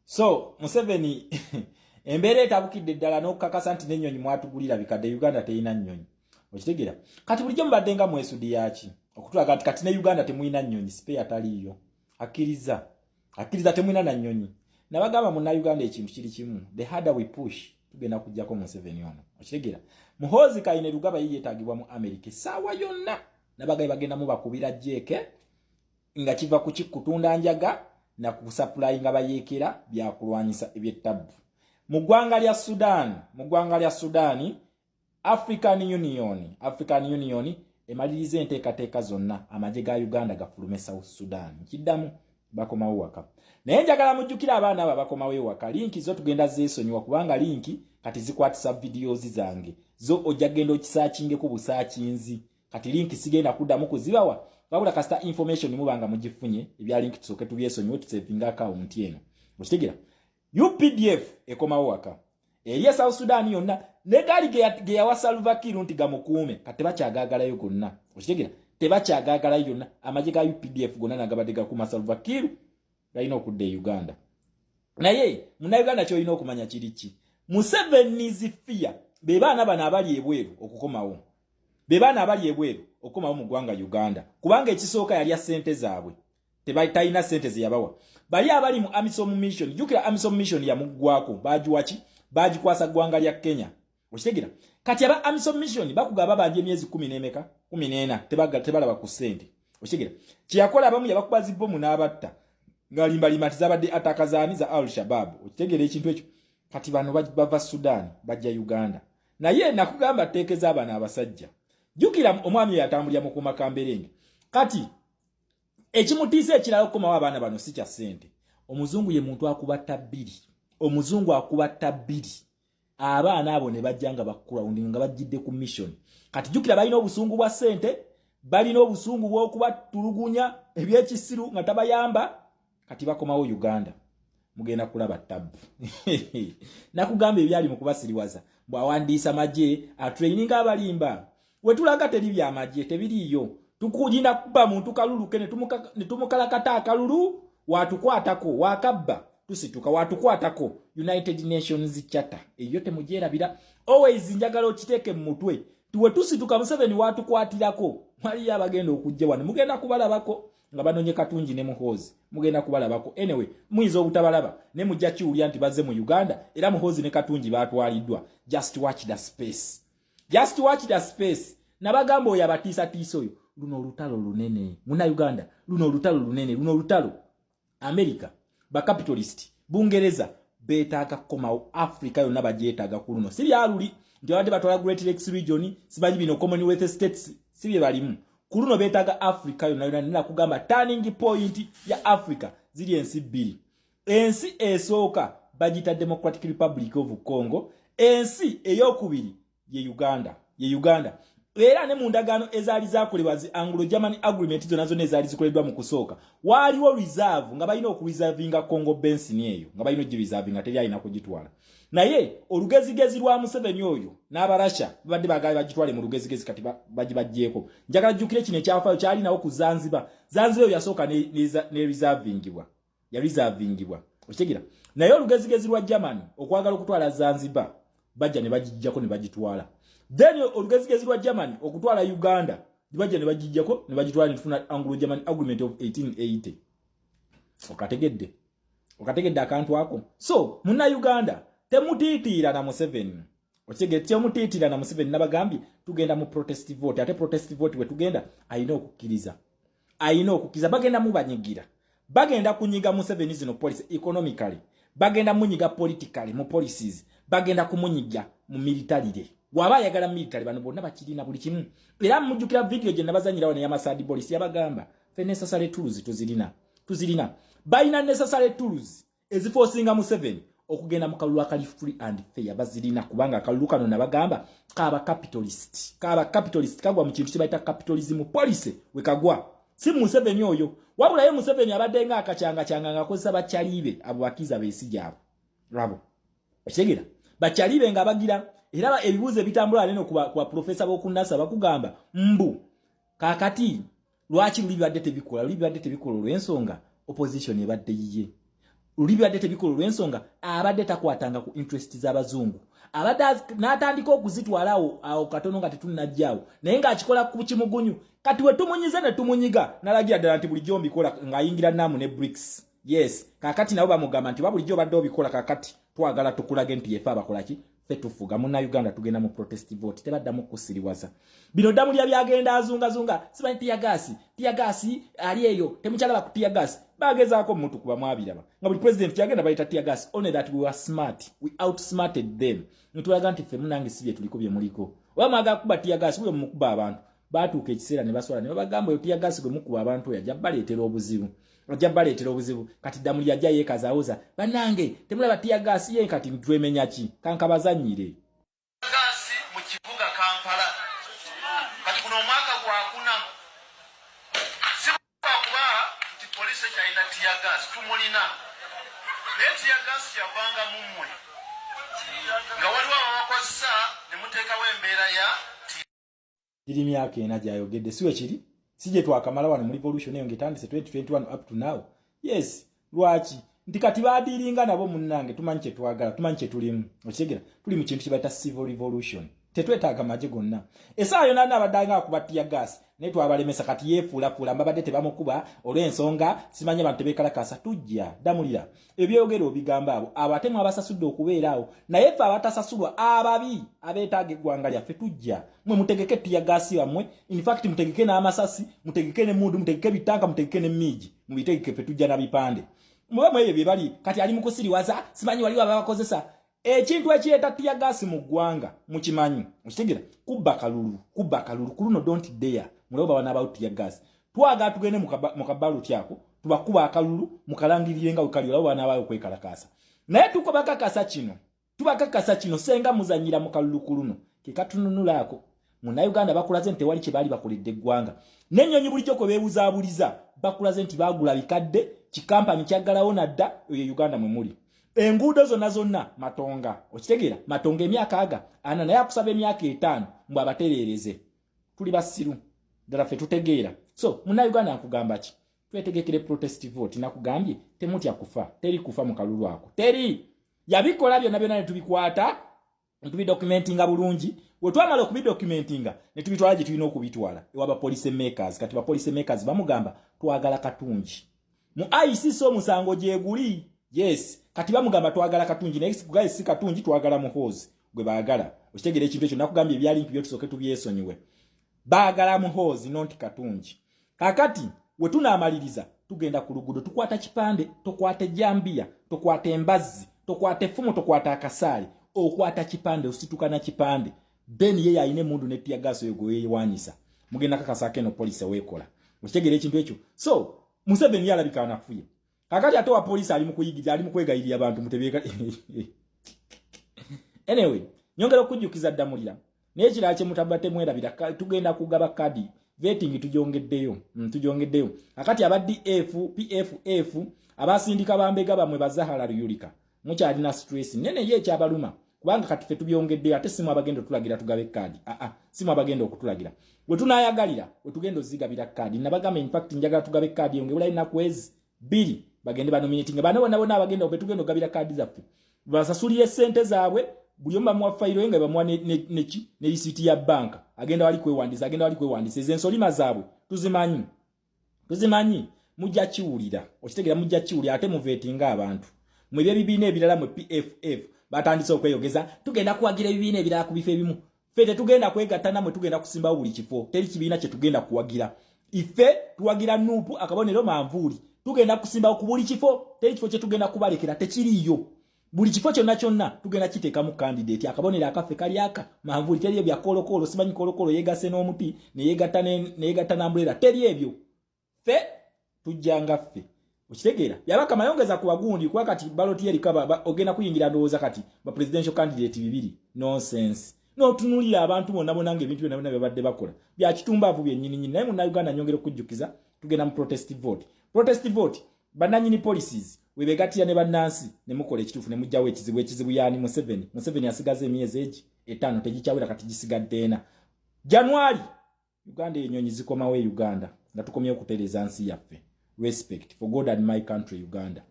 So Museveni, embeera etabukidde ddala n'okukakasa nti n'ennyonyi mwatugulira bikadde, Uganda terina nnyonyi. Okitegeera? Kati bulijjo mubadde nga mwesudi yaki okutulaga nti kati ne Uganda temulina nnyonyi, spare taliiyo. Akkiriza, akkiriza, temulina na nnyonyi. Nabagamba, Munnayuganda, ekintu kiri kimu: the harder we push, tugenda kujjako Museveni ono. Okitegeera? Muhoozi Kainerugaba ye yeetaagibwa mu Amerika essaawa yonna. Nabagaye bagenda mubakubira jeeke nga kiva ku kikutunda njaga na kusupplyinga bayeekera byakulwanyisa ebyettabbu mu ggwanga lya Sudan. Mu ggwanga lya Sudan, African Union emaliriza enteekateeka zonna amagye ga Uganda gafulume South Sudan. Nkiddamu, bakomawo waka. Naye njagala mujjukire, abaana abo bakomawo ewaka, link zo tugenda zeesonyiwa, kubanga link kati zikwatisa videos zange zo, ojja genda okisearchingeko busearchinzi. Kati link sigenda kuddamu kuzibawa, wabula kasita information mubanga mugifunye, ebya link tusooke tubyesonyiwe, tusavinga account eno. Okitegeera? UPDF ekomawo waka eri e South Sudan yonna, negaali ge yawa Salva Kiir nti gamukuume, kati tebakyagaagalayo gonna. Okitegeera? Tebakyagaagalayo yonna. Amagye ga UPDF gonna nagabadde gakuuma Salva Kiir galina okudda e Uganda. Naye Munnayuganda, kyolina okumanya kiri ki? Museveni's fear be baana bano abali ebweru okukomawo, be baana abali ebweru okukomawo mu ggwanga Uganda, kubanga ekisooka yalya ssente zaabwe, talina ssente ze yabawa. Bali abali mu AMISOM mission, jjukira AMISOM mission yamuggwako, bagiwaki? Bagikwasa ggwanga lya Kenya. Okitegera? Kati aba AMISOM mission bakugaba babanja emyezi 10 n'emeka? 14. Tebalaba ku ssente. Okitegera? Kyeyakola, abamu yabakuba zibbomu n'abatta ng'alimbalima nti zabadde attack zaani? Za Al Shabab. Okitegeera ekintu ekyo? Kati bano bava Sudan, bajja Uganda. Naye nakugamba, teekeza bano abasajja. Jjukira omwami oyo atambulira mu kumakamberenge. Kati ekimutiisa ekirala okukomawo abaana bano si kya ssente. Omuzungu ye muntu akuba tabbiri, omuzungu akuba tabbiri. Abaana abo ne bajja nga bakulawundi nga bajjidde ku mission. Kati jjukira, balina obusungu bwa ssente, balina obusungu bw'okubatulugunya ebyekisiru nga tabayamba. Kati bakomawo Uganda, mugenda kulaba tabu. Nakugamba ebyali mu kubasiriwaza, bw'awandiisa magye, atraininga abalimba. Wetulaga teri byamagye, tebiriiyo. Tukugina kuba muntu kalulu ke ne tumukalakata akalulu. Watukwatako wakabba, tusituka. Watukwatako, United Nations Charter eyo temugyerabira. Always njagala okiteeke mu mutwe tiwe tusituka. Museveni watukwatirako, waliyo abagenda okujja wano, mugenda kubalabako nga banonye Katungi ne Muhoozi, mugenda kubalabako. Anyway, muyinza obutabalaba ne mujja kiwulya nti bazze mu Uganda, era Muhoozi ne Katungi batwaliddwa. Just watch the space, just watch the space. Nabagamba, oyo abatiisatiisa oyo, luno olutalo lunene. Munnayuganda, luno olutalo lunene, luno olutalo. America, bacapitalist, Bungereza beetaaga kukomawo. Africa yonna bagyetaaga ku luno. Si byaluli nti babadde batwala Great Lakes region, simanyi bino Commonwealth states, si bye balimu. Ku luno beetaaga Africa yonna yonna. Nakugamba, turning point ya Africa ziri ensi bbiri. Ensi esooka bagiyita Democratic Republic of Congo, ensi eyokubiri ye Uganda, ye Uganda. Era ne mu ndagaano ezaali zakolebwa, zi Anglo German agreement zonna zonna ezaali zikoleddwa mu kusooka, waaliwo reserve nga balina okureservinga Congo Basin eyo, nga balina ogireservinga, teri alina kugitwala. Naye olugezigezi lwa Museveni oyo n'Abarasha babadde bagala bagitwale mu lugezigezi, kati bagibaggyeko. Njagala jjukire kino ekyafaayo kyalinawo ku Zanzibar. Zanzibar eyo yasooka ne reservingibwa, yareservingibwa. Okitegeera? Naye olugezigezi lwa Germany okwagala okutwala Zanzibar, bajja ne bagijjako ne bagitwala. Then olugezigezi lwa Germany okutwala Uganda, bajja ne bagijjako ne bagitwala, netufuna Anglo German agreement of 1880. Okategedde? Okategedde akantu ako? So Munnayuganda, temutiitiira na Museveni. Okitegedde? Temutiitiira na Museveni. Nabagambye, tugenda mu protest vote, ate protest vote bwe tugenda, alina okukkiriza, alina okukkiriza. Bagenda mubanyigira, bagenda kunyiga Museveni zino policy. Economically bagenda munyiga, politically mu policies bagenda kumunyiga, mu militarily waba ayagala military, bano bonna bakirina buli kimu. Era mujjukira video gye nabazanyirawo ne Yamasadi Bolis, yabagamba fe necessary tools tuzirina, tuzirina. Balina necessary tools eziforcinga Museveni okugenda mu kalulu akali free and fair, bazirina, kubanga akalulu kano nabagamba kaba capitalist, kaba capitalist, kagwa mu kintu kye bayita capitalism policy. We kagwa si Museveni oyo, wabula ye Museveni abadde nga akacyangacanga ng'akozesa bakyalibe abo bakiza Besigye abo abo. Okitegeera? Bakyalibe nga bagira. Era ebibuuzo ebitambula neno ku baprofesa b'okunasa bakugamba mbu kaakati lwaki luli bibadde tebikola? Luli bibadde tebikola olw'ensonga opposition ebadde yiye. Luli bibadde tebikola olw'ensonga abadde takwatanga ku interest z'abazungu, abadde n'atandika okuzitwala awo awo katono nga tetunnajjaawo, naye ng'akikola ku kimugunyu. Kati we tumunyize ne tumunyiga, n'alagira ddala nti bulijjo mbikola, ng'ayingira naamu ne BRICS. Yes, kakati nabo bamugamba nti ba bulijjo obadde obikola, kakati twagala tukulage nti yefe abakolaki, ffe tufuga. Munnayuganda, tugenda mu protest vote, tebaddamu kusiriwaza bino. Ddamulya byagenda azungazunga, simanyi teargas, teargas ali eyo, temukyalaba ku teargas. Bagezaako mutukuba, mwabiraba nga buli president kyagenda bayita teargas. Only that we were smart, we outsmarted them. Ntulaga nti ffe munange si bye tuliko bye muliko. Oba mwagala kuba teargas, bwe mukuba abantu batuuka ekiseera ne baswala ne babagamba, oyo teargas gwe mukuba abantu oyo ajja baleetera obuzibu, ajja baleetera obuzibu. Kati Ddamuli ajja yeekazaawuza, bannange temulaba teargas ye. Kati twemenya ki? Kankabazannyire. Gaasi mu kibuga Kampala kati guno omwaka gwakuna. Si lwakuba nti poliisi ekyalina teargas, tumulina, naye teargas yavanga mu mmwe nga waliwo ababakozesa ne muteekawo embeera ya Giri myaka 4 gyayogedde, si wekiri? Si gye twakamala wano mu revolution eyo ng'etandise 2021 up to now? Yes. Lwaki nti kati baadiiringa nabo? Munnange, tumanyi kye twagala, tumanyi kye tulimu. Okitegera, tuli mu kintu kye bayita civil revolution, tetwetaaga magye gonna. Essaawa yonna abadde nga akuba teargas, naye twabalemesa. Kati yeefuulafuula mbabadde tebamukuba olw'ensonga simanyi abantu tebeekalakaasa. Tujja ddamulira ebyogero obigamba abo abo ate mwabasasudde okubeera awo, naye ffe abatasasulwa, ababi abeetaaga eggwanga lyaffe, tujja. Mwe mutegeke teargas wammwe, in fact mutegeke n'amasasi, mutegeke n'emmundu, mutegeke bitanka, mutegeke n'emiigi, mubitegeke, ffe tujja na bipande. Mube mu ebyo bye bali kati ali mu kusiriwaza, simanyi waliwo ababakozesa. Ekintu ekireeta teargas mu ggwanga mukimanyi, okitegera? Kubba kalulu, kubba kalulu. Ku luno don't dare mulabo bawanaabawo teargas. Twagala tugende mu kabaluti ako, tubakuba akalulu mukalangirire nga wekali, olabo banaabaayo okwekalakaasa. Naye tukobakakasa kino, tubakakasa kino, senga muzanyira mu kalulu ku luno kekatununulaako. Munnayuganda, bakulaze nti tewali kye baali bakoledde eggwanga. N'ennyonyi bulijjo kwe beebuzaabuliza, bakulaze nti baagula bikadde, kikampani kyaggalawo nadda. Eyo Uganda mwe muli. Enguudo zonna zonna matonga, okitegeera? Matonga emyaka aga 40, naye akusaba emyaka 5 mbw abatereereze. Tuli basiru ddala? Ffe tutegeera. So munnayuganda, nkugamba ki? Twetegekere protest vote. Nakugambye temutya kufa, teri kufa mu kalulu ako, teri. Yabikola byonna byonna ne tubikwata ne tubidocumentinga bulungi. We twamala okubidocumentinga ne tubitwala gye tulina okubitwala, ewa ba policy makers. Kati ba policy makers bamugamba twagala Katungi mu ICC, omusango gyeguli. Yes, kati bamugamba twagala Katungi, naye guys, si Katungi, twagala Muhoozi gwe baagala. Okitegeera ekintu ekyo? Nakugambye ebyali nti byotusooke tubyesonyiwe, baagala Muhoozi, not Katungi. Kakati we tunaamaliriza tugenda ku luguudo, tukwata kipande, tokwata ejambiya, tokwata embazzi, tokwata effumu, tokwata akasaale, okwata kipande, osituka na kipande. Then ye yalina emundu ne teargas oyo gwe yeewanyisa, mugenda kakasaako eno poliisi weekola. Okitegeera ekintu ekyo? So Museveni yalabika anafuye. Kakati ate wa poliisi ali mu kuyigiriza, ali mu kwegayirira abantu mutebeeka. Anyway, nyongera okujjukiza Ddamulira naye ekirala kye mutabba temwerabira, tugenda kugaba kadi vetting, tugyongeddeyo, tugyongeddeyo. Akati aba DF, PFF, abasindika bambega bamwe bazahara Luyulika, mukyalina stress nene ye ekyabaluma, kubanga kati ffe tubyongeddeyo. Ate simu abagenda otulagira tugabe kaadi, aa, simu abagenda okutulagira we tunayagalira we tugenda ozigabira kaadi. Nabagamba, in fact njagala tugabe kaadi eyo ngebulayo ennaku ezi 2, bagende banominatinga bano bonna bonna abagenda be tugenda okugabira kaadi zaffe, basasulire sente zaabwe. Buli omu bamuwa fayiro ye nga bamuwa neki ne risiiti ya banka, agenda wali kwewandiisa, agenda wali kwewandiisa. Ezo ensolima zaabwe tuzimanyi, tuzimanyi. Mujja kiwulira, okitegeera? Mujja kiwulira. Ate muvetinga abantu mwe ebyebibiina ebirala. Mwe PFF batandise okweyogeza, tugenda kuwagira ebibiina ebirala ku bifo ebimu. Ffe tetugenda kwegatta namwe, tugenda kusimbawo buli kifo. Teri kibiina kye tugenda kuwagira. Ife tuwagira NUP, akabonero manvuuli. Tugenda kusimbawo ku buli kifo, teri kifo kye tugenda kubalekera, tekiriiyo. Buli kifo kyonna kyonna tugenda kiteekamu candidate, akabonero akaffe kali aka manvuuli. Teri ebya koolokoolo, simanyi koolokoolo yeegase n'omuti neyegatta n'umbrella, teri ebyo. Ffe tujjanga ffe, okitegeera? Byabakama yongeza ku bagundi, kuba kati ballot erika ogenda kuyingira ndowooza kati ba presidential candidate bibiri. Nonsense. N'otunuulira abantu bonna bonna ng'ebintu byonna byonna byabadde bakola bya kitumbaavu byennyininyini. Naye munnayuganda, nyongera okujjukiza, tugenda mu protest vote. Protest vote, bannannyini policies webegattira ne bannansi ne mukola ekituufu ne mugjawo ekizibu. Ekizibu yaani? Museveni. Museveni asigaza emyezi egi 5, tegikyawera, kati gisigadde 4. January Uganda enyonyi zikomawo e Uganda nga tukomye okutereeza nsi yaffe. Respect for God and my country Uganda.